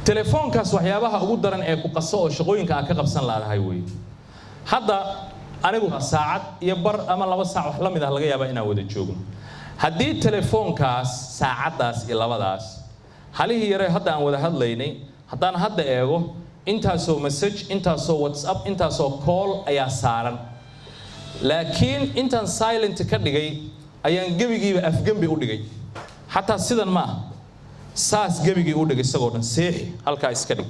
Telefoonkaas waxyaabaha ugu daran ee ku qaso oo shaqooyinka aad ka qabsan laadahay wey. Hadda anigu saacad iyo bar ama 2 saac wax la mid ah laga yaabaa inaan wada joogno. Haddii telefoonkaas saacaddaas iyo labadaas halihii yare hadda aan wada hadlaynay, haddaan hadda eego, intaasoo message, intaasoo WhatsApp, intaasoo call ayaa saaran, laakiin intaan silent ka dhigay ayaan gebigiiba afgembi u dhigay. Xataa sidan ma aha, saas gebigii u dhigay, isagoo dhan seexi, halkaa iska dhig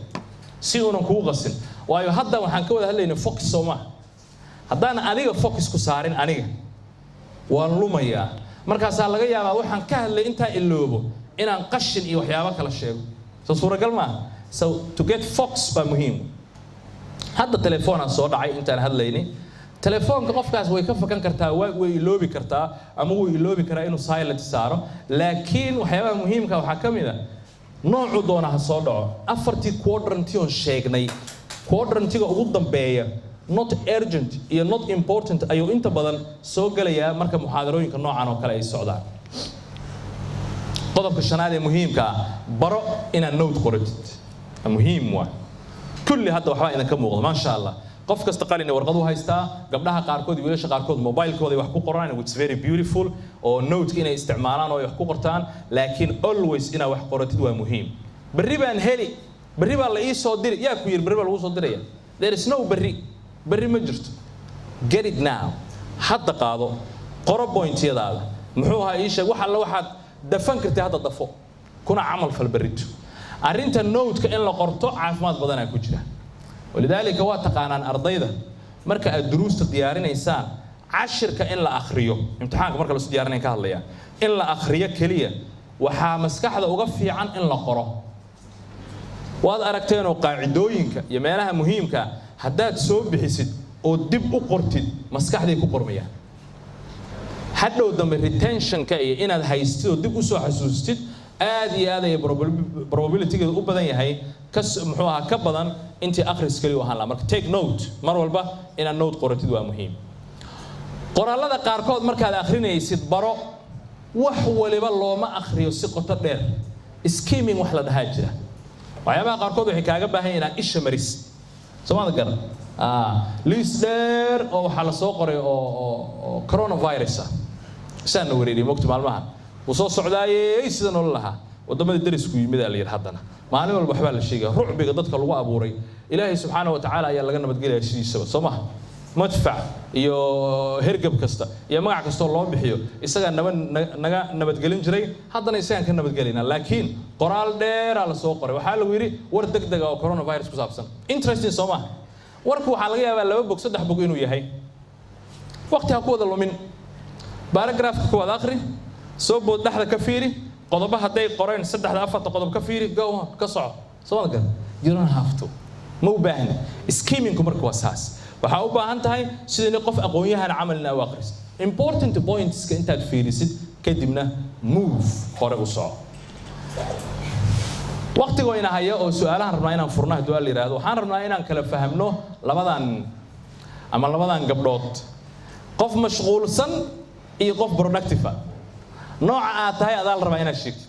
si uunan kugu qasin. Waayo, hadda waxaan ka wada hadlaynay focus, soo maaha? Haddaan adiga focus ku saarin, aniga waan lumayaa. Markaasaa laga yaabaa waxaan ka hadlay intaan iloobo inaan qashin iyo waxyaabo kala sheego. Soo suuragal maaha? So to get focus baa muhiim. Hadda telefoonaan soo dhacay intaan hadlaynay. Telefoonka qofkaas way ka fakan kartaa, way iloobi kartaa ama wuu iloobi karaa inuu silent saaro. Laakiin waxyaabaha muhiimka waxaa ka mid a, noocuu doona ha soo dhaco, afartii quadranti oon sheegnay, quadrantiga ugu dambeeya, not urgent iyo not important, ayuu inta badan soo gelayaa marka muxaadarooyinka noocan oo kale ay socdaan. Qodobka shanaad ee muhiimka ah, baro inaad note qoratid, muhiim waa. Kulli hadda waxbaa idinka muuqda, maasha Allah. Qof kasta qalin iyo warqad u haystaa. Gabdhaha qaarkood iyo wiilasha qaarkood mobilekooda ay wax ku qoraan, which is very beautiful, oo note inay isticmaalaan oo ay wax ku qortaan. Laakiin always inaad wax qoratid waa muhiim. Berri baan heli, berri baa la ii soo diri. Yaa ku yidhi berri baa lagu soo diraya? There is no berri. Berri ma jirto. Get it now. Hadda qaado, qoro pointyadaada. Muxuu ahaa? Ii sheeg wax alle waxaad dafan kartay hadda, dafo kuna camal fal berrito. Arrinta note-ka in la qorto caafimaad badanaa ku jira. Walidaalika waa taqaanaan ardayda, marka aad duruusta diyaarinaysaan, cashirka in la akhriyo, imtixaanka marka lasu diyaarinaya ka hadlaya, in la akhriyo keliya waxaa maskaxda uga fiican in la qoro. Waad aragteenoo qaacidooyinka iyo meelaha muhiimka haddaad soo bixisid oo dib u qortid, maskaxday ku qormayaan. Hadhow dambe retentionka iyo inaad haystid oo dib usoo xasuustid aad iyo aad ayay probabilitygeedu u badan yahay, ka muxuu ahaa, ka badan intii akhris keliya u ahaan lahaa. Marka take note. Mar walba inaad note qoratid waa muhiim. Qoraalada qaarkood markaad akhrinaysid, baro, wax waliba looma akhriyo si qoto dheer. Skimming wax la dhahaa jira. Waxyaabaha qaarkood waxay kaaga baahan yihiin inaad isha marisid. Somaada garan? Liis dheer oo waxaa la soo qoray oo coronavirus ah saana wareeriyay mogta. Maalmahan wuu soo socdaayey sida nolol lahaa waddamadii darisku yimid aa la yidhi. Haddana maalin walba waxbaa la sheegaya. Rucbiga dadka lagu abuuray, Ilaahay subxaana wa tacaala ayaa laga nabadgelaya sidiisaba, soo maha? Madfac iyo hergab kasta iyo magac kastoo loo bixiyo isagaa naba naga nabadgelin jiray, haddana isagaan ka nabadgelaynaa. Laakiin qoraal dheeraa la soo qoray. Waxaa lagu yidhi war deg dega oo coronavirus ku saabsan. Interesting, soo maha? Warku waxaa laga yaabaa 2 bog, 3 bog inuu yahay. Waqti ha ku wada lumin. Paragraphka kuwaad akhri, soo bood, dhexda ka fiiri qodobo hadday qoreen, saddexda afarta qodob ka fiiri, go on, ka soco. Soo ma gar? You don't have to, ma u baahni. Skimmingku marka waa saas. Waxaa u baahan tahay sida in qof aqoon-yahan camal ina u akhrisid, important pointska intaad fiirisid, kadibna move, hore u soco. Waqtigoo ina haya oo su-aalahan rabnaa inaan furno hadduu la yidhaahdo. Waxaan rabnaa inaan kala fahamno labadan ama labadan gabdhood, qof mashquulsan iyo qof productive ah. Nooca aad tahay adaa la rabaa inaad sheegtid.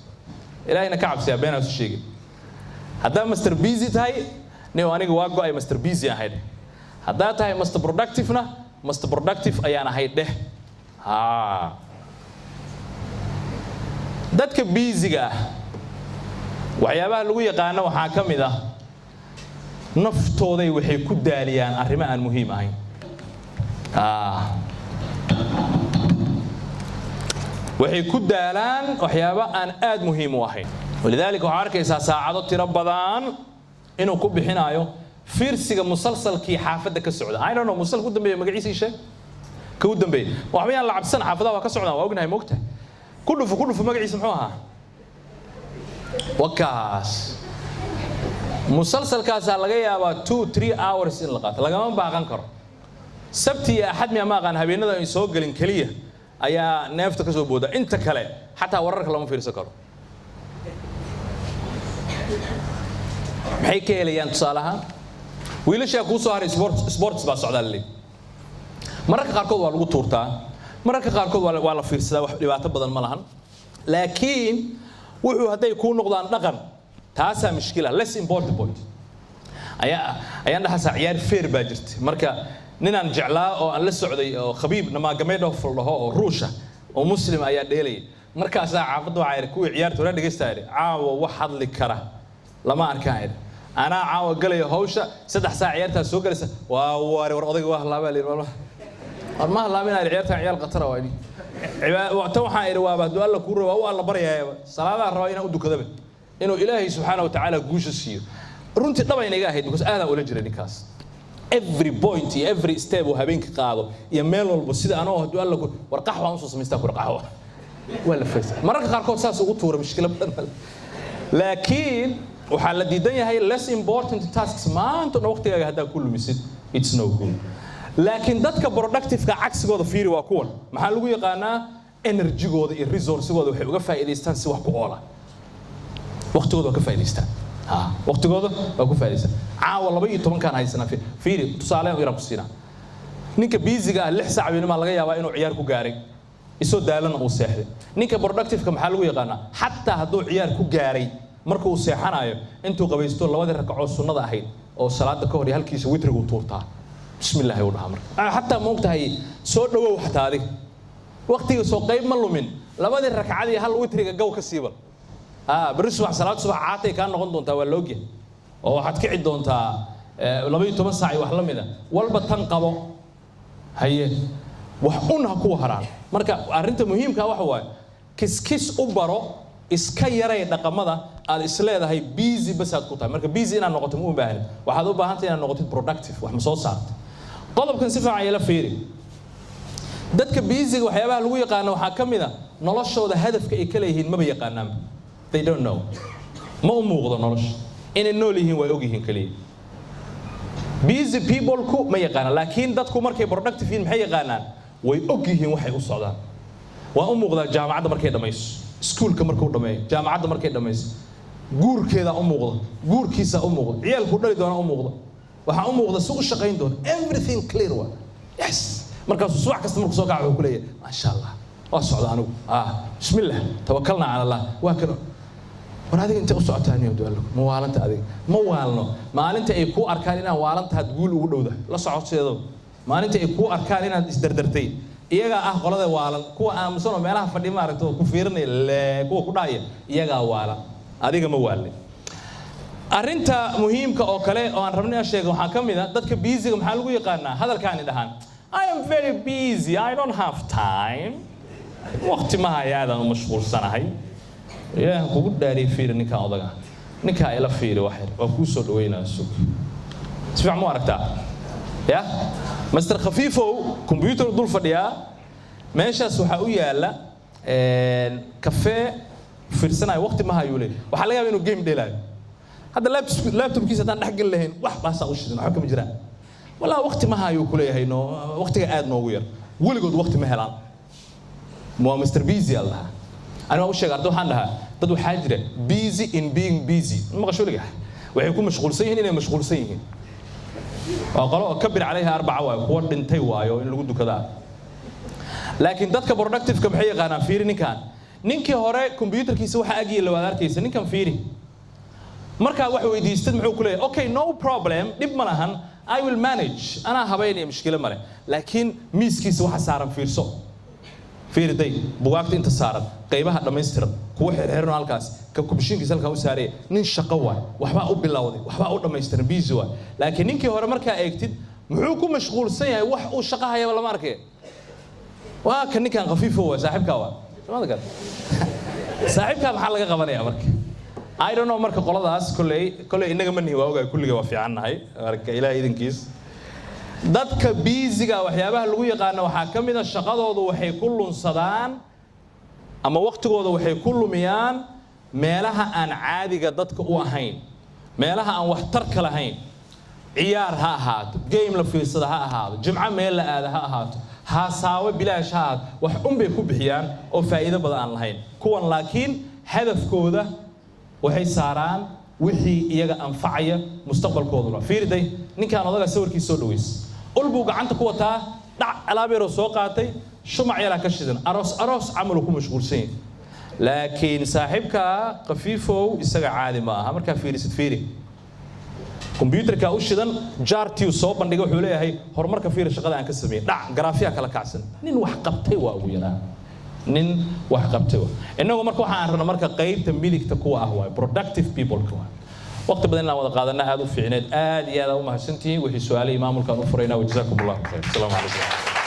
Ilaahayna ka cabsiyaa, been aad isu sheegin. Haddaa master busy tahay, nin aniga waa go-ay, master busy ahayd. Haddaa tahay master productive-na, master productive ayaan ahay dheh. Ha, dadka busyga ah waxyaabaha lagu yaqaano waxaa ka mid ah naftooday waxay ku daaliyaan arrimo aan muhiim ahayn. Waxay ku daalaan waxyaabo aan aad muhiim u ahayn. Walidaalika waxaa arkaysaa saacado tiro badan inuu ku bixinayo fiirsiga musalsalkii xaafadda ka socda. I don't know, musalsalka u dambeeya magaciisa ii sheeg, ka u dambeeya. Waxba yaan la cabsan, xaafadaha waa ka socdaan, waa ognahay, moogtahay. Ku dhufo, ku dhufo, magaciisa muxuu ahaa? Wakaas musalsalkaasaa laga yaabaa 2-3 hours in la qaato. Lagama baaqan karo. Sabti iyo Axad miya, ma aqaan, habeenada ay soo gelin keliya ayaa neefta ka soo booda. Inta kale xataa wararka lama fiirsan karo. Maxay ka helayaan? Tusaale ahaan, wiilashaa kuu soo haray, sports baa socdaa laleeyahy. Mararka qaarkood waa lagu tuurtaa, mararka qaarkood waa la fiirsadaa, wax dhibaato badan ma lahan. Laakiin wuxuu hadday kuu noqdaan dhaqan, taasaa mushkila. Less important point ayaa ayaan dhahasaa. Ciyaar feer baa jirta. Marka ninaan jeclaa oo aan la socday oo Khabiib Nurmagomedov la dhaho oo Ruusha oo Muslim ayaa dheelayay. Markaasaa xaafadda waxaa idhi kuwii ciyaarta hore dhegeysta, idhi, "Caawa wax hadli kara lama arkaan," idhi, "anaa caawa galaya hawsha. 3 saac ciyaartaa soo galaysa." Waa waare, war odayga waa halaabaa la yidhi. War ma halaabin, idhi, ciyaartan ciyaar khatara waa idhi. Tan waxaan idhi waaba hadduu Alla kuu rabo, waa u Alla baryaayaba, salaadaan rabaa inaan u dukadaba, inuu Ilaahay subxaana wa tacaala guusha siiyo. Runtii dhabayna iga ahayd because aadaan ula jiray ninkaas. Every point iyo every step uu habeenka qaado iyo meel walba sida anoo hadduu Alla ku war qaxwaan usoo samaystaa kura, qaxwa waa la faysa. Mararka qaarkood saas ugu tuura, mushkilo badan male. Laakiin waxaa la diidan yahay less important tasks. Maanta dhan waqtigaaga haddaa ku lumisid, it's no good. Laakiin dadka productive-ka cagsigooda fiiri, waa kuwan. Maxaa lagu yaqaanaa? Energygooda iyo resourcegooda waxay uga faa'iidaystaan si wax ku oola. Waqtigooda waa ka faa'iidaystaan, ha, waqtigooda waa ku faa'iidaystaan. Caawa 12-kaan haysanaa. Fiiri, tusaale yaraan ku siinaa. Ninka busyga ah 6 saac habeenimo laga yaabaa inuu ciyaar ku gaaray, isoo daalana uu seexday. Ninka productive-ka maxaa lagu yaqaanaa? Xataa hadduu ciyaar ku gaaray, marka uu seexanayo intuu qabaysto, labadii rakacoo sunnada ahayd oo salaada ka hor iyo halkiisa witrigu tuurtaa, bismillaahi uu dhahaa. Marka xataa ma ogtahay, soo dhawow, xataa adiga waqtiga soo qayb ma lumin. Labadii rakcadii hal witriga gow ka siibal. Berri subax salaad subax caatay kaa noqon doontaa, waa loogyahay, oo waxaad kici doontaa 12 saac iyo wax la mid a. Walba tan qabo haye, wax un ha kuwa haraan. Marka arrinta muhiimka waxa waaye, kiskis u baro, iska yaray dhaqamada aad isleedahay busy basaad ku tahay. Marka busy inaad noqoto ma u baahnid, waxaad u baahantahay inaad noqotid productive, wax ma soo saarta. Qodobkan si fiican ila fiiri. Dadka busyga waxyaabaha lagu yaqaano waxaa ka mid a noloshooda hadafka ay ka leeyihiin maba yaqaanaanba. They don't know, ma u muuqdo nolosha. Inay nool yihiin way og yihiin kaliya. Busy people-ku ma yaqaanaan. Laakiin dadku markay productive yihiin maxay yaqaanaan? Way og yihiin waxay u socdaan, waa u muuqdaa. Jaamacadda markay dhammayso, iskuulka markuu dhammeeyo, jaamacadda markay dhammayso, guurkeedaa u muuqda, guurkiisaa u muuqda, ciyaalkuu dhali doonaa u muuqda, waxaa u muuqda si u shaqayn doona. Everything clear waa. Yes, markaasuu subax kasta markuu soo kaca wuxuu ku leeyahay, "Maasha Allah, waa socda anigu, bismillah, tawakalna cala Allah." Waa kan. War adiga intee u socotaa niyo dualo? Ma waalanta adiga? Ma waalno. Maalinta ay kuu arkaan inaad waalantaad guul ugu dhowdahay, la socodseedo. Maalinta ay kuu arkaan inaad isdardartay, iyagaa ah qolada waalan. Kuwa aamusan oo meelaha fadhi maaragta oo ku fiirinaya le, kuwa ku dhahaya, iyagaa waalan, adiga ma waalin. Arrinta muhiimka oo kale oo aan rabno inaan sheego waxaa ka mid a dadka busyga maxaa lagu yaqaanaa? Hadalkaani dhahaan, "I am very busy, I don't have time." Waqti ma haya, aadaan u mashquulsanahay. Ilaahan kugu dhaariya, fiiri ninkaan odaga, ninkaa ila fiiri wax yar, waa kuu soo dhaweynaa, sug. Si fiican mu aragtaa ya Master Khafiifow? Computer dul fadhiyaa, meeshaas waxaa u yaala kafee, fiirsanayo, waqti ma hayuu leeyahay. Waxaa laga yaabaa inuu game dheelaayo hadda. Laptopkiisa haddaan dhex geli lahayn, wax baasaa u shidan, waxba kama jiraan. Walaa waqti ma hayuu ku leeyahay, no, waqtiga aad noogu yar. Weligood waqti ma helaan. Waa Mr Busy aa dhahaa. Ani waan u sheega arday, waxaan dhahaa, dad waxaa jira busy in being busy. Ma maqasho weliga? Waxay ku mashquulsan yihiin inay mashquulsan yihiin. Waa qolo oo kabir calayha arbaca waayo, kuwa dhintay waayo in lagu dukadaa. Laakiin dadka productive-ka maxay yaqaanaan? Fiiri ninkan. Ninkii hore computerkiisa waxa agyiila waad arkaysa. Ninkan fiiri, markaad wax weydiistid muxuu ku leeyahay? "Okay, no problem, dhib ma lahan, I will manage, anaa habaynaya, mushkilo male." Laakiin miiskiisa waxa saaran fiirso. Fiiri day, bugaagta inta saaran, qaybaha dhammaystiran, kuwa xirxiran halkaas, ka kubshiinkiisa halkaa u saaraya. Nin shaqo waay, waxbaa u bilowday, waxbaa u dhammaystiran, busy waay. Laakiin ninkii hore markaa eegtid, muxuu ku mashquulsan yahay? Wax uu shaqo hayaba lama arkaya. Waa kan ninkan khafiifo waay, saaxiibkaa waa samada kale. Saaxiibkaa maxaa laga qabanaya marka? I don't know. Marka qoladaas kolley innaga ma nihi, waa ogahay, kulliga waa fiican nahay. Marka Ilaah idinkiis, dadka busyga waxyaabaha lagu yaqaano waxaa ka mid a shaqadoodu waxay ku lunsadaan ama waqtigooda waxay ku lumiyaan meelaha aan caadiga dadka u ahayn, meelaha aan waxtarka lahayn. Ciyaar ha ahaato, game la fiirsada ha ahaato, jimco meel la aada ha ahaato, haasaawe bilaash ha ahaato, wax un bay ku bixiyaan oo faa'iido badan aan lahayn. Kuwan laakiin hadafkooda waxay saaraan wixii iyaga anfacaya mustaqbalkooduna. Fiiriday ninkaan odaga, sawirkiisa soo dhaweys. Ul buu gacanta ku wataa. Dhac, alaab yaroo soo qaatay, shumac yaraa ka shidan, aroos aroos camaluu ku mashquulsan yahay. Laakiin saaxiibka Khafiifow isaga caadi ma aha. Markaa fiirisid, fiiri kombyuutarka u shidan, jaartiiu soo bandhigay, wuxuu leeyahay: "Horumarka fiiri, shaqada aan ka sameeyey." Dhac, garaafyaa kala kacsan. Nin wax qabtay waa, ugu yaraa nin wax qabtay waa. Innagu marka waxaan rabna marka qaybta midigta kuwa ah waay, productive people-ka waay. Waqti badan inaan wada qaadana aad u fiicneed. Aad iyo aad u mahadsantihiin. Wixii su-aalihii maamulkaan u furaynaa. Wajazaakum Allahu khayr. Asalaamu calaykum.